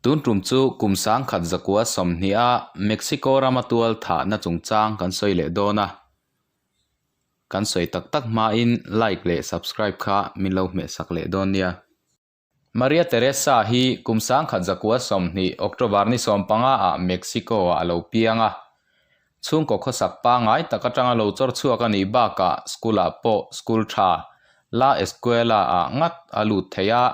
Tun tum chu kum 1920 a Mexico rama tual thahna chungchang kan sawi leh dawn a. Kan sawi tak tak hmain like leh subscribe kha min lo hmehsak leh dawn nia. Maria Teresa hi kum 1920 October ni 15 ah Mexico ah a lo piang a. Chhungkaw khawsak pangngai tak atanga lo chawr chhuak a nih bakah school ah pawh school tha La Escuela ah ngat a lut thei a,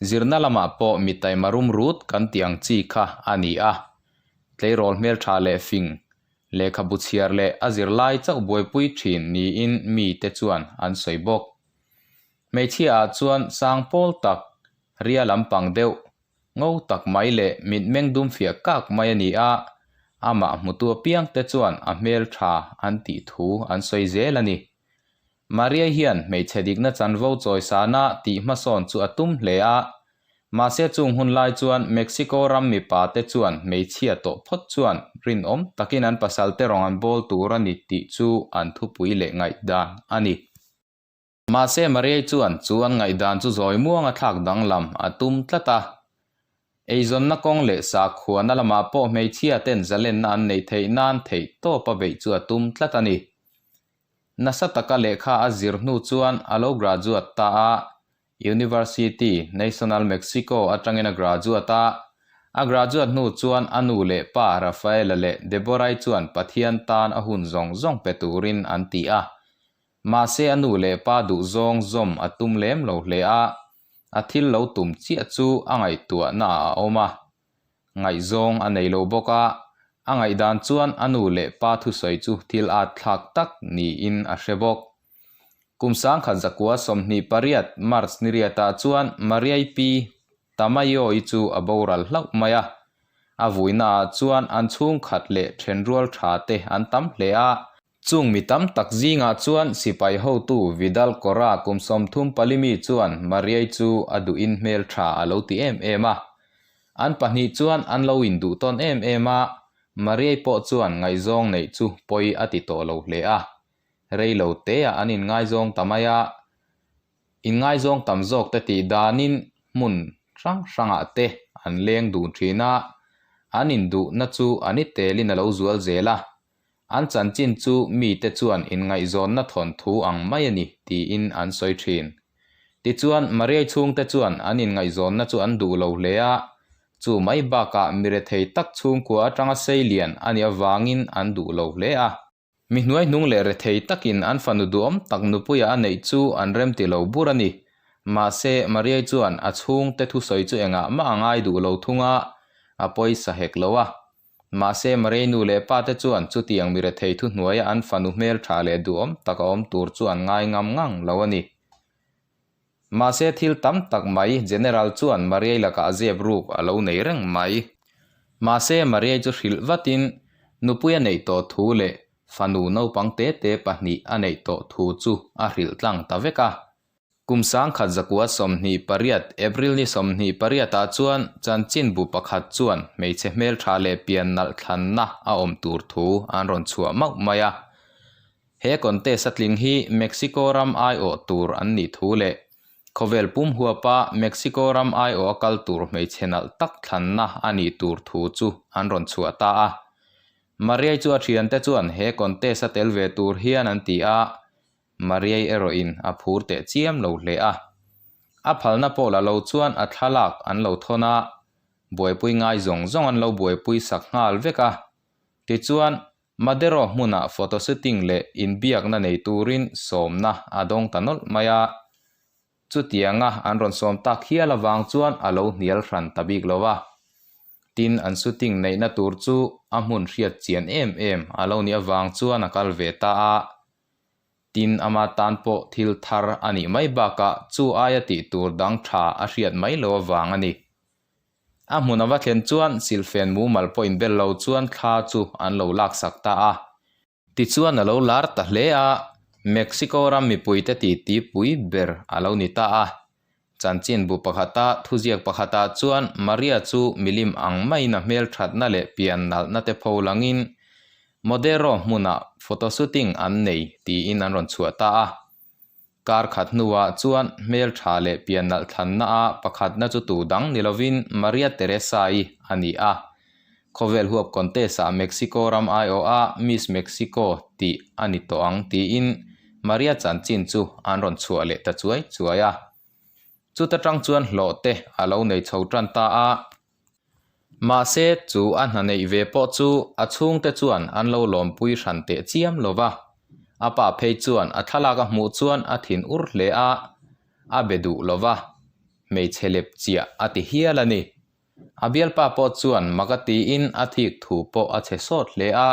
zirna lamah pawh mi taima rum rut kan tih ang chi kha a ni a. Tleirawl hmeltha leh fing, lehkhabu chhiar leh a zirlai chauh buaipui thin niin mite chuan an sawi bawk. Hmeichhia ah chuan sang pawl tak, ria lampang deuh, Ngo tak mai leh mitmeng dum fiah kak mai a ni a, amah hmutu apiang te chuan a hmel tha an tih thu an sawi zel a ni. Maria hian hmeichhe dikna chanvo chawisana tih hmasawn chu a tum hle a, mahse chung hun lai chuan Mexico ram mipa te chuan hmeichhia tawh phawt chuan rinawm takin an pasal te rawng an bawl tur a ni tih chu an thupui leh ngaihdan a ni. Mahse Mariai chuan chu an ngaihdan chu zawi muanga thlak danglam a tum tlat a. Eizawnna kawng leh sakhuana lamah pawh hmeichhia ten zalenna an neih theih nan theih tawp a beih chu a tum tlat a ni. Nasa taka lehkha a zir hnu chuan a lo graduate ta a, University Nacional Mexico atangin a graduate a. A graduate hnu chuan a nu leh pa Rafael-a leh Deborah-i chuan Pathian tan a hun zawng zawng pe turin an ti a. Mahse a nu leh pa duhzawng zawm a tum lem lo hle a, a thil lo tum chiah chu a ngaihtuahna ah a awm a. Ngaihzawng a nei lo bawk a, a ngaihdan chuan a nu leh pa thusawi chu thil at thlak tak niin a hre bawk. Kum 1928 March ni riatah chuan Mariai pi Tamayo-i chu a boral hlauh mai a. A vuinaah chuan an chhungkhat leh thenrual tha te an tam hle a. Chung mi tam tak zingah chuan sipai hotu Vidal Cora kum 34 mi chuan Mariai chu a duhin hmel tha a lo ti em em a. An pahnih chuan an lo induh tawn em em a, Mariai pawh chuan ngaihzawng neih chu pawi a ti tawh lo hle a. Rei lo teah an inngaizawng ta mai a. Inngaizawng tam zawk te tih danin hmun hrang hrangah te an leng dun thin a, an induhna chu a ni telin a lo zual zel a. An chanchin chu mite chuan inngaihzawnna thawnthu ang mai a ni tiin an sawi thin. Tichuan, Mariai chhungte chuan an inngaihzawnna chu an duh lo hle a, chu mai bakah mi rethei tak chhungkua atanga sei lian a nih avangin an duh lo hle a. Mi hnuaihnung leh rethei takin an fanu duhawm tak nupuia a neih chu an remti lo bur a ni. Mahse, Mariai chuan a chhungte thusawi chu engah mah a ngai duh lo thung a, a pawisa hek lo a. Mahse, Mariai nu leh pa te chuan chutiang mi rethei thuhnuaia an fanu hmeltha leh duhawm tak a awm tur chu an ngai ngam ngang lo a ni. Mahse thil tam tak mai General chuan Mariai lakah zep ruk a lo nei reng mai. Mahse Mariai chu hrilh vatin nupui a neih tawh thu leh fanu naupang te te pahnih a neih tawh thu chu a hrilh tlang ta vek a. Kum 1928 April ni 28 ah chuan chanchinbu pakhat chuan hmeichhe hmeltha leh pian nalh thlanna a awm tur thu an rawn chhuah mauh mai a. He contest a tling hi Mexico ram aiawh tur an nih thu leh khawvel pum huapa Mexico ram aiawh a kal tur hmeichhe nalh tak thlanna a nih tur thu chu an rawn chhuah ta a. Mariai chu a thiante chuan he contest a tel ve tur hian an ti a, Mariai erawhin a phur teh chiam lo hle a. A phalna pawh la lo chuan a thlalak an lo thawn a, buaipui ngai zawng zawng an lo buaipui sak nghal vek a. Tichuan, Madero hmunah photo shooting leh inbiakna nei turin sawmna a dawng ta nawlh mai a. Chutianga an rawn sawm tak hial avang chuan a lo hnial hran ta bik lo a. Tin, an shooting neihna tur chu a hmun hriat chian em em a lo nih avang chuan a kal ve ta a. Tin, ama tan pawh thil thar a nih mai bakah chu aia tih tur dang tha a hriat mai lo avang a ni. A hmun a va thlen chuan silhfen mumal pawh inbel lo chuan thla chu an lo laksak ta a. Tichuan a lo lar ta hle a, Mexico ram mipuite titi pui ber a lo ni ta a. Chanchinbu pakhata thuziak pakhatah chuan Maria chu milim ang maiin a hmelthatna leh pian nalhna te pho langin Modero hmunah photo shooting an nei tiin an rawn chhuah ta a. Kar khat hnuah chuan hmeltha leh pian nalh thlanna a pakhatna chu tu dang ni lovin Maria Teresa-i a ni a. Khawvel huap contest-ah Mexico ram aiawha Miss Mexico tih a ni tawh ang tiin Maria chanchin chu an rawn chhuah leh ta chuai chuai a. Chuta tang chuan hlawh te a lo nei chho tan ta a. Mahse, chu a hna neih ve pawh chu a chhungte chuan an lo lawmpui hran teh chiam lo va. A pa phei chuan a thlalak a hmuh chuan a thin ur hle a, a be duh lo va, hmeichhe lep chiah a ti hial a ni. A bialpa pawh chuan mak a tiin a thik thu pawh a chhe sawt hle a,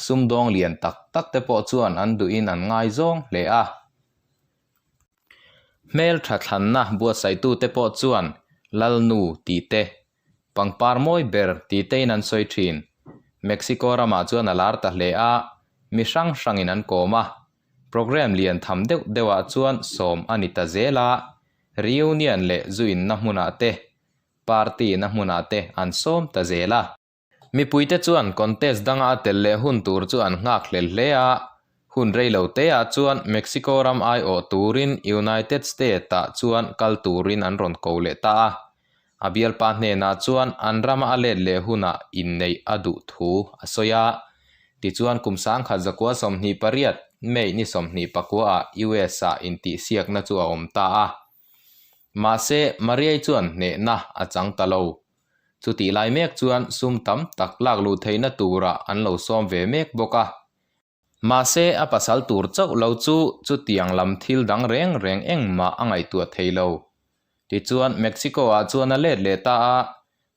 sumdawng lian tak tak te pawh chuan an duhin an ngaizawng hle a. Hmel tha thlanna buatsaihtute pawh chuan Lalnu tih te, pangpar mawi ber tih tein an sawi thin. Mexico ramah chuan a lar ta hle a, mi hrang hrangin an kawm a. Programme lian tham deuh deuhah chuan sawm a ni ta zel a, reunion leh zu inna hmunah te, party na hmunah te an sawm ta zel a. Mipuite chuan contest danga a tel leh hun tur chu an nghak hlel hle a, hun rei lo teah chuan Mexico ram aiawh turin United States-ah chuan kal turin an rawn ko leh ta a. A bialpa hnenah chuan an rama a let leh hunah inneih a duh thu a sawi a. Tichuan kum 1928 May ni 24-ah US-ah intihsiakna chu a awm ta a. Mahse, Mariai chuan hnehna a chang ta lo. Chutih lai mek chuan sum tam tak lak luh theihna turah an lo sawm ve mek bawk a. Mahse, a pasal tur chauh lo chu chutiang lam thil dang reng reng engmah a ngaihtuah thei lo. Tichuan, Mexico-ah chuan a let leh ta a,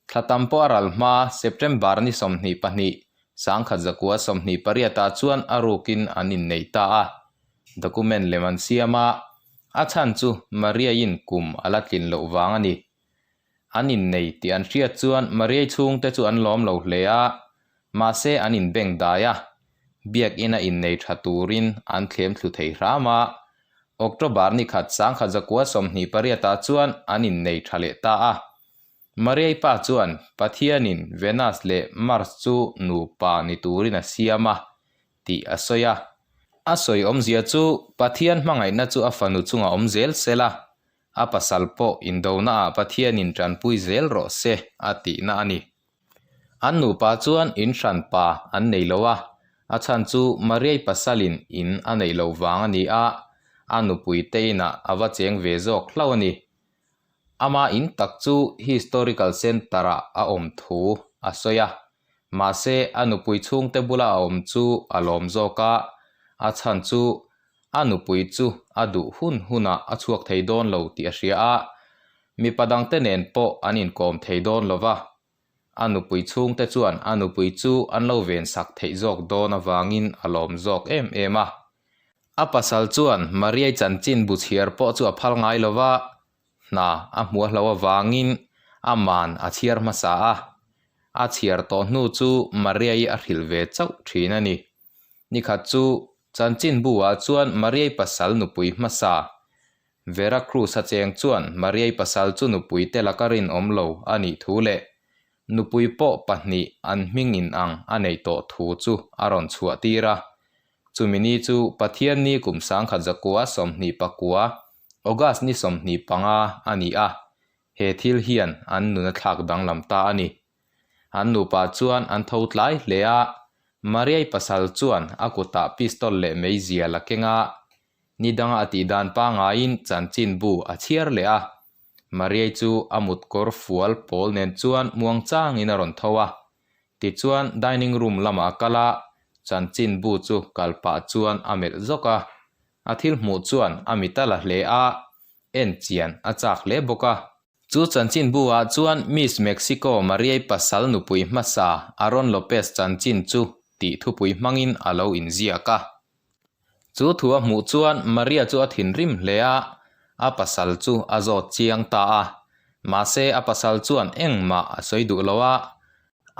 thla tam pawh a ral hma September ni 22, 1928 ah chuan a rukin an inneih ta a. Document lem an siam a, a chhan chu Maria-in kum a la tlin loh vang a ni. An innei tih an hriat chuan Mariai chhungte chu an lawm lo hle a, mahse an inbeng dai a, biakina innei tha turin an thlem thlu thei hram a. October ni khat 1928 ah chuan an innei tha leh ta a. Mariai pa chuan Pathianin Venus leh Mars chu nupa ni turin a siam a tih a sawi a. A sawi awmzia chu Pathian hmangaihna chu a fanu chungah awm zel sela, A pasal pawh indonaah Pathianin tanpui zel rawh se a tihna a ni. An nupa chuan in hran pa an nei lo a, a chhan chu Mariai pasalin in a neih loh vang a ni a, a nupui te inah a va cheng ve zawk hlauh a ni. Ama in tak chu Historical Centre-ah a awm thu a sawi a, mahse a nupui chhungte bula a awm chu a lawm zawk a, a chhan chu A nupui chu a duh hun hunah a chhuak thei dawn lo tih a hria a, mipa dangte nen pawh an inkawm thei dawn lo va. A nupui chhungte chuan a nupui chu an lo vensak theih zawk dawn avangin a lawm zawk em em a. A pasal chuan Mariai chanchin bu chhiar pawh chu a phal ngai lo va, hna a hmuh hlo avangin a man a chhiar hmasa a. A chhiar tawh hnu chu Mariai a hrilh ve chauh thin a ni. Nikhat chu Chanchinbu-ah chuan Mariai pasal nupui hmasa Vera Cruz-a cheng chuan Mariai pasal chu nupui te laka rinawm lo a nih thu leh nupui pawh pahnih an hming in ang a neih tawh thu chu a rawn chhuah tir a. Chumi ni chu Pathianni kum 1929, August ni 25 a ni a, he thil hian an nun a thlak danglam ta a ni. An nupa chuan an tho tlai hle a, Mariai pasal chuan a kutah pistol leh meizial a keng a, ni danga a tih dan pangaiin chanchinbu a chhiar leh a. Mariai chu a mutkawr fual pawl nen chuan muangchangin a rawn tho a, tichuan dining room lamah a kal a, chanchinbu chu kal pah chuan a melh zawk a. A thil hmuh chuan a mit a la hle a, en chian a chak hle bawk a. Chu chanchinbu ah chuan Miss Mexico Mariai pasal nupui hmasa Aaron Lopez chanchin chu tih thupui hmangin a lo inziak a. Chu thu a hmuh chuan Maria chu a thinrim hle a, a pasal chu a zawt chiang ta a. Mahse a pasal chuan engmah a sawi duh lo a,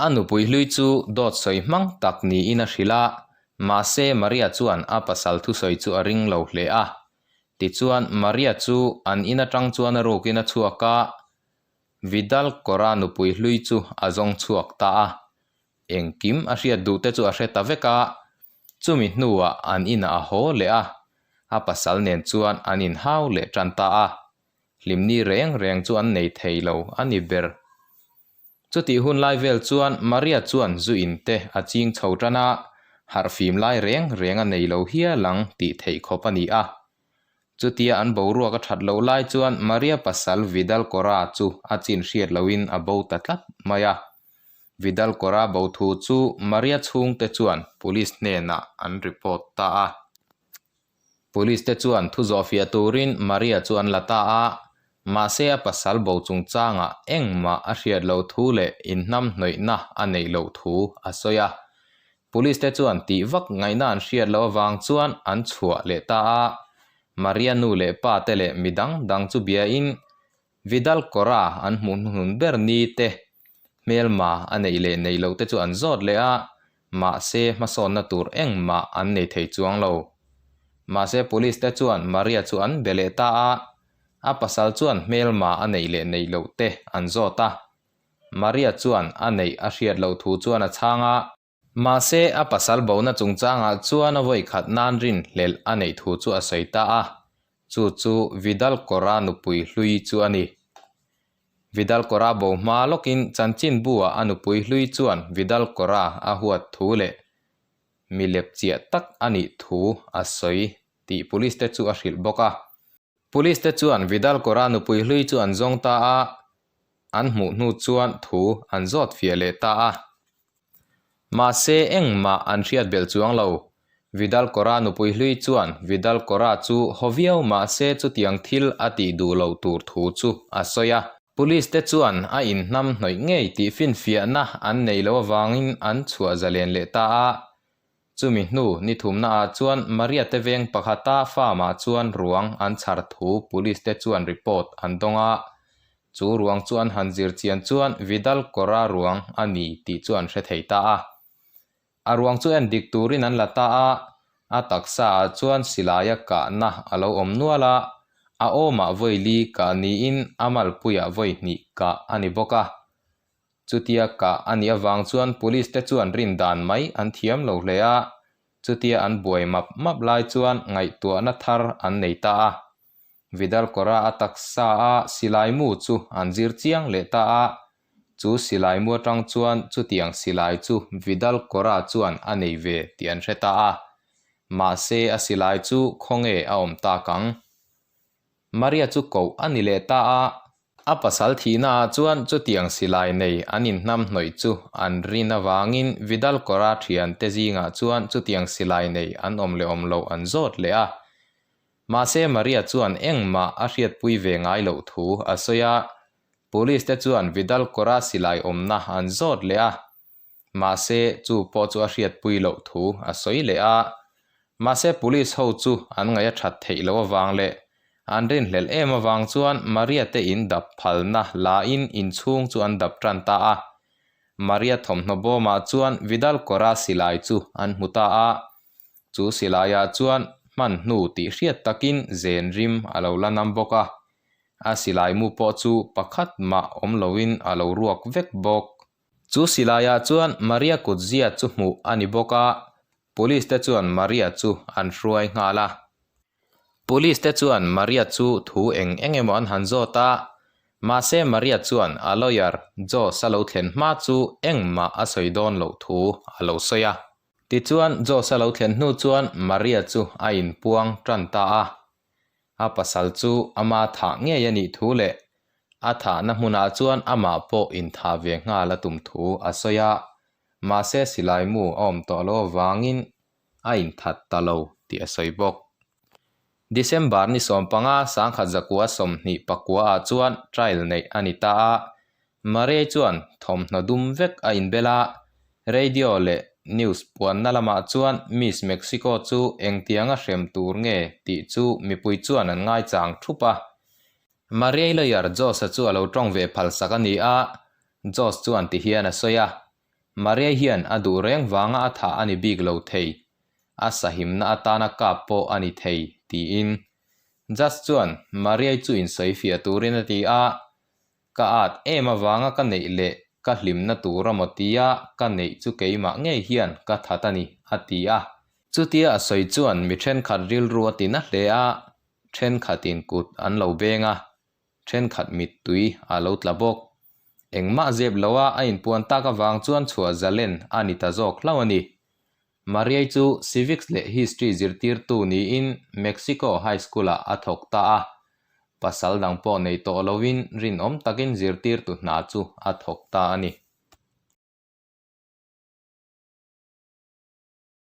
a nupui hlui chu dawt sawi hmang tak niin a hrilh a, mahse Maria chuan a pasal thusawi chu a ring lo hle a. Tichuan, Maria chu an in atang chuan a rukin a chhuak a, Vidal kawra nupui hlui chu a zawng chhuak ta a. Engkim a hriat duh te chu a hre ta vek a, chumi hnuah an inah a haw leh a. A pasal nen chuan an inhau leh tan ta a, hlimni reng reng chu an nei thei lo a ni ber. Chutih hun lai vel chuan Maria chuan zu in te a ching chho tan a, harhfim lai reng reng a nei lo hial ang tih theih khawp a ni a. Chutia an boruak a that loh lai chuan Maria pasal Vidal Cora chu a chin hriat lohin a bo ta tlat mai a. Vidal Cora bo thu chu Maria chhungte chuan police hnenah an report ta a. Police te chuan thu zawhfiah turin Maria chu an la ta a, mahse a pasal bo chungchangah engmah a hriat loh thu leh inhnamhnawihna a neih loh thu a sawi a. Police te chuan tih vak ngaihna an hriat loh avang chuan an chhuah leh ta a, Maria nu leh pa te leh mi dang dang chu biain Vidal Cora an hmuh hnuhnun ber ni te hmelma a neih leh neih loh te chu an zawt leh a, mahse hmasawnna tur engmah an nei thei chuang lo. Mahse police te chuan Maria chu an be leh ta a, a pasal chuan hmelma a neih leh neih loh te an zawt a, Maria chuan a neih a hriat loh thu chuan a chhang a. Mahse, a pasal bona chungchangah chuan a vawi khat nan rinhlelh a neih thu chu a sawi ta a, chu chu Vidal Cora nupui hlui chu a ni. Vidal Cora bo hma lawkin chanchinbu-ah a nupui hlui chuan Vidal Cora a huat thu leh mi lepchiah tak a nih thu a sawi tih police te chu a hrilh bawk a. Police te chuan Vidal Cora nupui hlui chu an zawng ta a, an hmuh hnu chuan thu an zawt fiah leh ta a. Mahse engmah an hriat belh chuang lo. Vidal Cora nupui hlui chuan Vidal Cora chu haw viau mahse chutiang thil a tih duh loh tur thu chu a sawi a. Police te chuan a inhnam hnawih ngei tih finfiahna an neih loh avangin an chhuah zalen leh ta a. Chumi hnu ni thumnaah chuan Maria te veng pakhata farm-ah chuan ruang an chhar thu police te chuan report an dawng a. Chu ruang chu an han zir chian chuan Vidal Cora ruang a ni tih chu an hre thei ta a. A ruang chu en dik turin an la ta a, a taksaah chuan silaia kahna a lo awm nual a, a awmah vawi li kah niin a malpuiah vawi hnih kah a ni bawk a. Chutia kah a nih avang chuan police te chuan rin dan mai an thiam lo hle a, chutia an buai map map lai chuan ngaihtuahna thar an nei ta a. Vidal Cora a taksa a silai mu chu an zir chiang leh ta a, chu silai mu atang chuan chutiang silai chu Vidal Cora chuan a nei ve tih an hre ta a. Mahse a silai chu khawnge a awm tak ang? Maria chu koh a ni leh ta a, a pasal thihnaah chuan chutiang silai nei an inhnam hnawih chu an rin avangin Vidal Cora thiante zingah chuan chutiang silai nei an awm leh awm loh an zawt leh a. Mahse Maria chuan engmah a hriatpui ve ngai loh thu a sawi a, Police te chuan Vidal Cora silai awmna an zawt leh a, Mahse, chu pawh chu a hriatpui loh thu a sawi leh a. Mahse, police ho chu an ngaih a that theih loh avang leh an rinhlelh em avang chuan Maria te in dap phalna lain inchhung chu an dap tan ta a. Maria thawmhnaw bawmah chuan Vidal Cora silai chu an hmu ta a. Chu silaiah chuan hman hnu tih hriat takin zen rim a lo la nam bawk a. A silai mu pawh chu pakhat mah awm loin a lo ruak vek bawk. Chu silaiah chuan Maria kutzia chu hmuh a ni bawk a, Police te chuan Maria chu an hruai nghal a. Police te chuan Maria chu thu eng eng emaw an han zawt a, mahse Maria chuan a lawyer Josh a lo thlen hma chu engmah a sawi dawn loh thu a lo sawi a. Tichuan Josh a lo thlen hnu chuan Maria chu a inpuang tan ta a, A pasal chu ama thah ngei a nih thu leh a thahna hmunah chuan amah pawh inthah ve nghal a tum thu a sawi a, mahse silai mu a awm tawh loh avangin a inthat ta lo tih a sawi bawk. December ni 15 1929 ah chuan trial neih a ni ta a, Murray chuan thawmhnaw dum vek a inbel a, radio leh news puanna lamah chuan Miss Mexico chu engtianga hrem tur nge tih chu mipui chuan an ngaichang thup a. Murray lawyer Josh-a chu a lo tawng ve phalsak a ni a, Josh chuan ti hian a sawi a, Murray hian a duh reng vanga a thah a ni bik lo thei, a sahimna atana kap pawh a ni thei, tiin. Josh chuan Murray chu insawifiah turin a ti a, Ka at em avanga ka neih leh ka hlimna tur a maw tia ka neih chu keimah ngei hian ka that a ni, a ti a. Chutia a sawi chuan mi thenkhat rilru a ti na hle a, thenkhatin kut an lo beng a, thenkhat mittui a lo tla bawk. Engmah zep loa a inpuan tak avang chuan chhuah zalen a ni ta zawk hlauh a ni. Mariai chu Civics leh History zirtirtu niin Mexico High School-ah a thawk ta a. Pasal dang pawh nei tawh loin rinawm takin zirtirtu hna chu a thawk ta a ni.